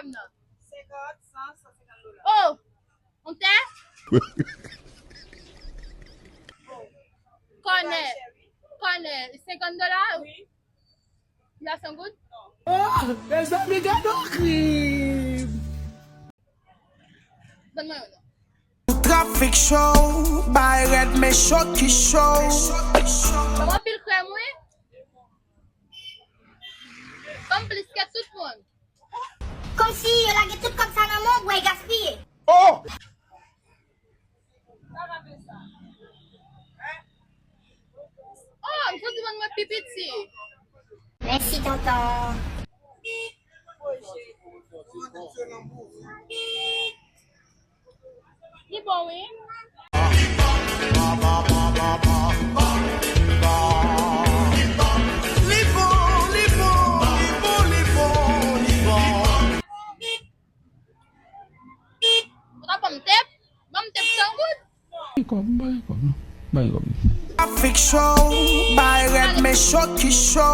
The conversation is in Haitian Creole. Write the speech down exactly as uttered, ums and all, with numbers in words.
Senkant, san, san senkant dola. Oh! Yon tè? Kònè. Kònè. Senkant dola? Wi. Li a san goud? Oh, mezanmi, gade yon krim! Ban mwen yon non. Trafik cho, bay rèd men cho ki cho. Ban m anpil krèm, wi. Ban m plis ke tout moun. Kòmsi yo lage tout kòb sa nan men w, bwè gaspiye. Oh! Oh, m santi mwen mwen pi piti. Mèsi, tonton. Li bon, wi. Li bon, li bon, li bon, li bon, li bon. Ou ta ban m tep? Ban m tep san goud. Bay kòb, bay kòb, non. Bay kòb. Trafik cho, bay rèd men cho ki cho.